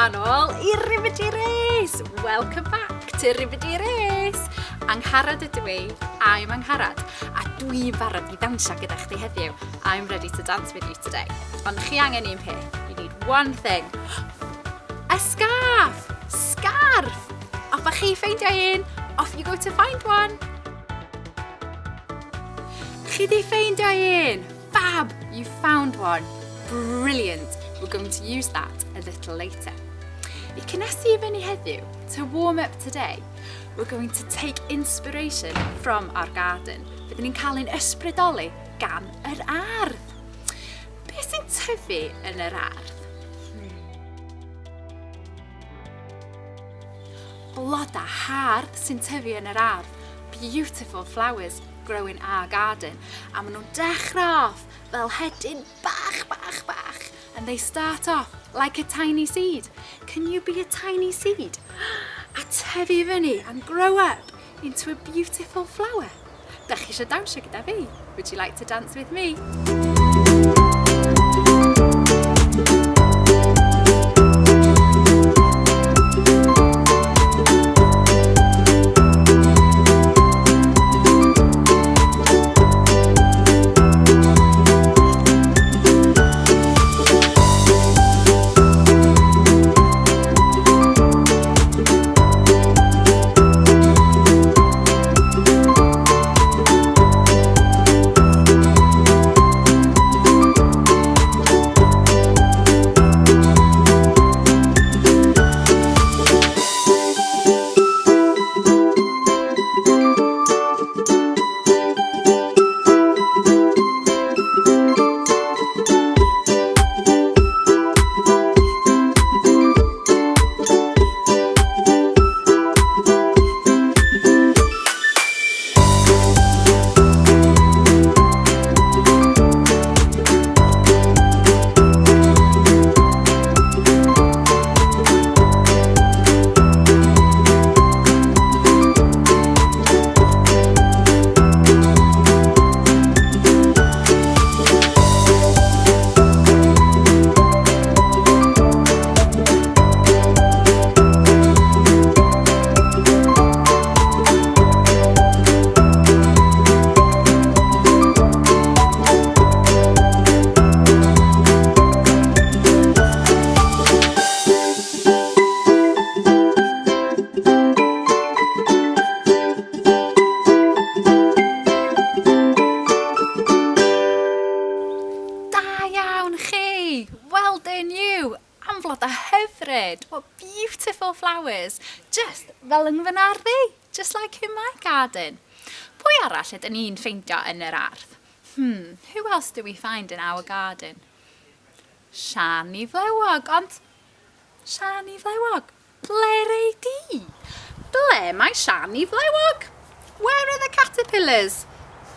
nôl i Ribbity Race! Welcome back to Ribbity Race! Angharad ydw i, I'm Angharad, a dwi'n barod i ddawnsio gyda chdi heddiw. I'm ready to dance with you today. Ond chi angen un peth, you need one thing. A scarf! Scarf! Off a chi ffeindio un, off you go to find one! Chi di ffeindio un! Fab! You found one! Brilliant! We're going to use that a little later. I cynnesu i fyny heddiw, to warm up today, we're going to take inspiration from our garden. Byddwn ni'n cael ein ysbrydoli gan yr ardd. Beth sy'n tyfu yn yr ardd? Blodau hardd sy'n tyfu yn yr ardd. Beautiful flowers grow in our garden. A maen nhw'n dechrau off fel hedyn bach, bach, bach. And they start off like a tiny seed. Can you be a tiny seed? A tyfu fyny and grow up into a beautiful flower. Da chi eisiau dawnsio gyda fi? Would you like to dance with me? Da iawn chi! Well done you! Am flodau hyfryd! What beautiful flowers! Just fel yng fy ardd i! Just like in my garden. Pwy arall ydyn ni'n ffeindio yn yr ardd? Hmm, who else do we find in our garden? Siani Flewog, ond Siani Flewog, ble rei di? Ble mae Siani Flewog? Where are the caterpillars?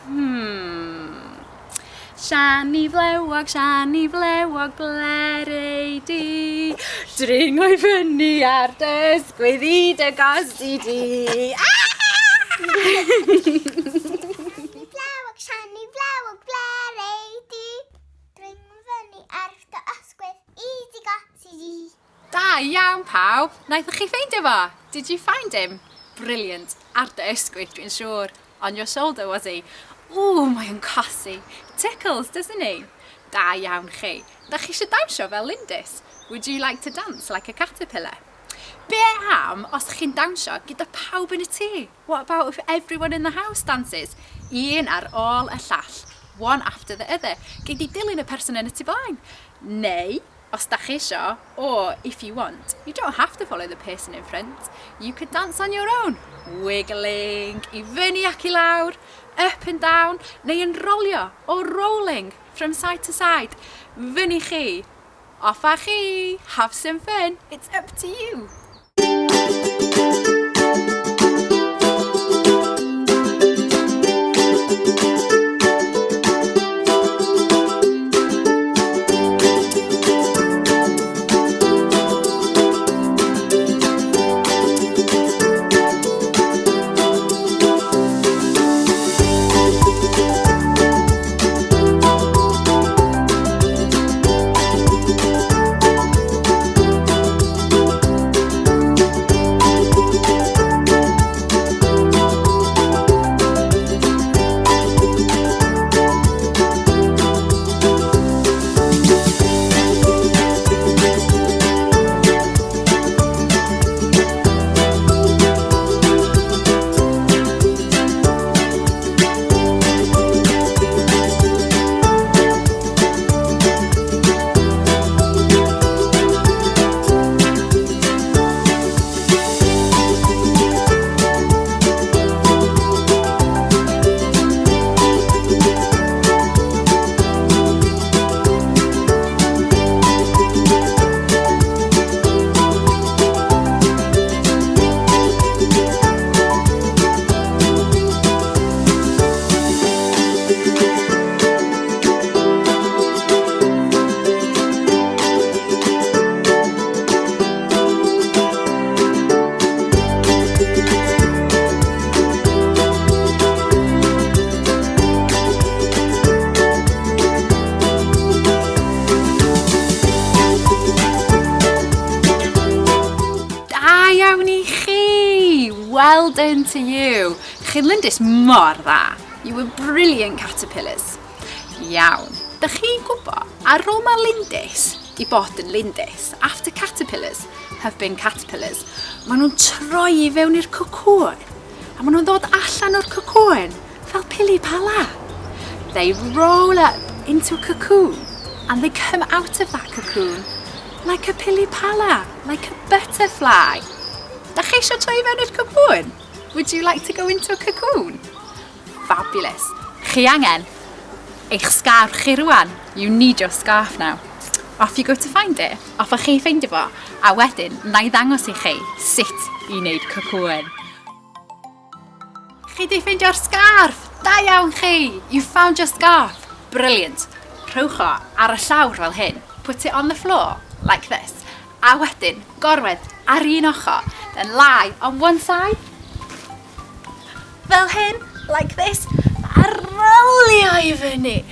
Hmm. Siani Flewog, Siani Flewog, ble rei di? Dringo i fyny ar dy ysgwydd i dy gosi di. Ah! Siani Flewog, Siani Flewog, ble rei di? Dringo fyny ar dy ysgwydd i dy gosi di. Da iawn pawb! Naethoch chi ffeindio fo? Did you find him? Brilliant. Ar dy ysgwydd dwi'n siŵr. On your shoulder was he? Ww, mae o'n cosi. Tickles, doesn't he? Da iawn chi. Da chi eisiau dawnsio fel Lindys? Would you like to dance like a caterpillar? Be am os chi'n dawnsio gyda pawb yn y tŷ? What about if everyone in the house dances? Un ar ôl y llall. One after the other. Gei di dilyn y person yn y tu blaen. Neu, os da chi isio, or if you want, you don't have to follow the person in front. You could dance on your own. Wiggling, i fyny ac i lawr, up and down, neu yn rolio, or rolling from side to side. Fyny chi, off â chi, have some fun, it's up to you. Da iawn i chi! Well done to you! Chi'n lindys mor dda. You were brilliant caterpillars. Iawn. Dych chi'n gwybod, ar ôl mae lindys di bod yn lindys, after caterpillars have been caterpillars, maen nhw'n troi i fewn i'r cocoon. A maen nhw'n dod allan o'r cocoon fel pili pala. They roll up into a cocoon and they come out of that cocoon like a pili pala, like a butterfly. Da chi eisiau troi i fewn i'r cocoon? Would you like to go into a cocoon? Fabulous. Chi angen eich scarf chi rwan. You need your scarf now. Off you go to find it. Off â chi ffeindio fo. A wedyn, na i ddangos i chi sut i wneud cocoon. Chi di ffeindio'r scarf! Da iawn chi! You found your scarf! Brilliant! Rhowch o ar y llawr fel hyn. Put it on the floor, like this. A wedyn, gorwedd ar un ochr, then lie on one side. Fel hyn, like this, a rolio i fyny.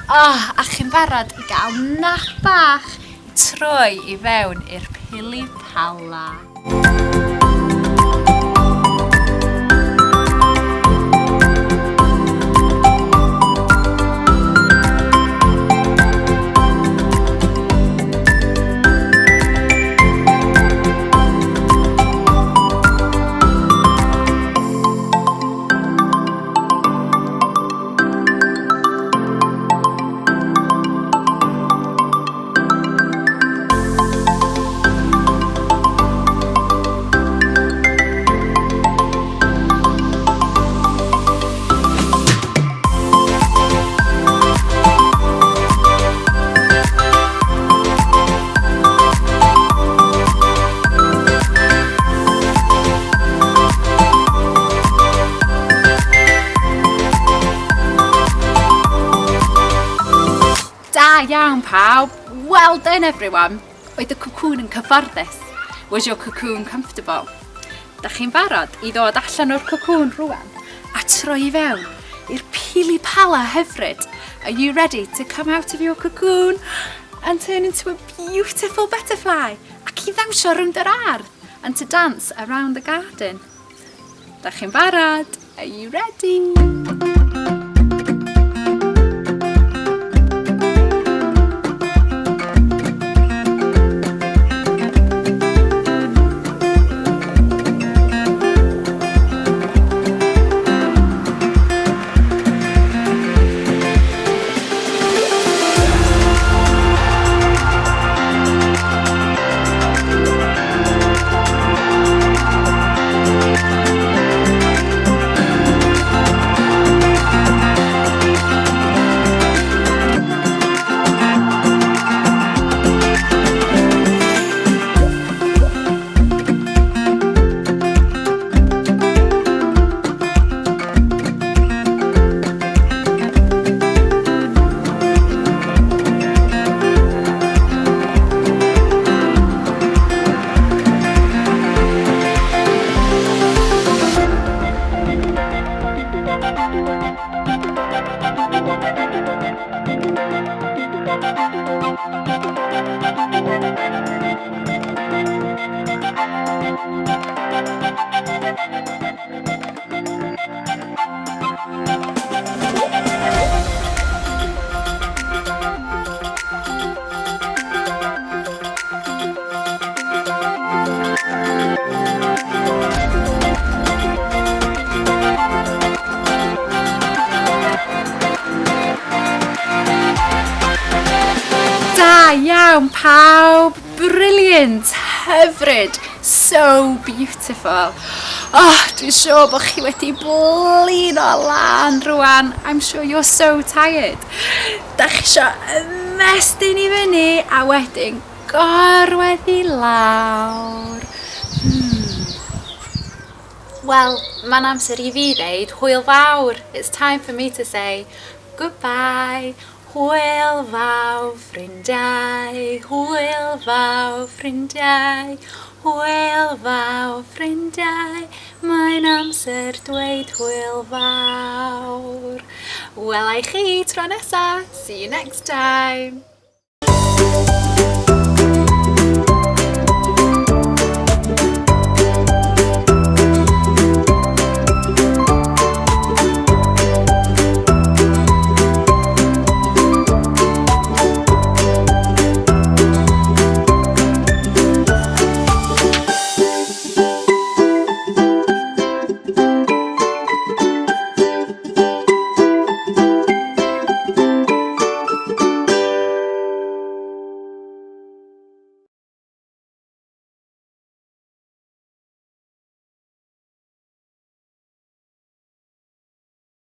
Oh, a chi'n barod i gael nap bach i troi i fewn i'r pili pala. Da iawn pawb! Well done everyone! Oedd y cwcŵn yn cyfforddus? Was your cocoon comfortable? Da chi'n barod i ddod allan o'r cwcŵn rwan a troi i fewn i'r pili pala hyfryd? Are you ready to come out of your cocoon and turn into a beautiful butterfly ac i ddawnsio rownd yr ardd and to dance around the garden? Da chi'n barod? Are you ready? Da iawn pawb! Brilliant! Hyfryd! So beautiful! Oh, dwi'n siŵr bod chi wedi blino lan rwan. I'm sure you're so tired. Da chi isio ymestyn i fyny a wedyn gorwedd i lawr. Hmm. Wel, mae'n amser i fi ddeud hwyl fawr. It's time for me to say Goodbye. Hwyl fawr ffrindiau, hwyl fawr ffrindiau, hwyl fawr ffrindiau, mae'n amser dweud hwyl fawr. Wela i chi tro nesa. See you next time.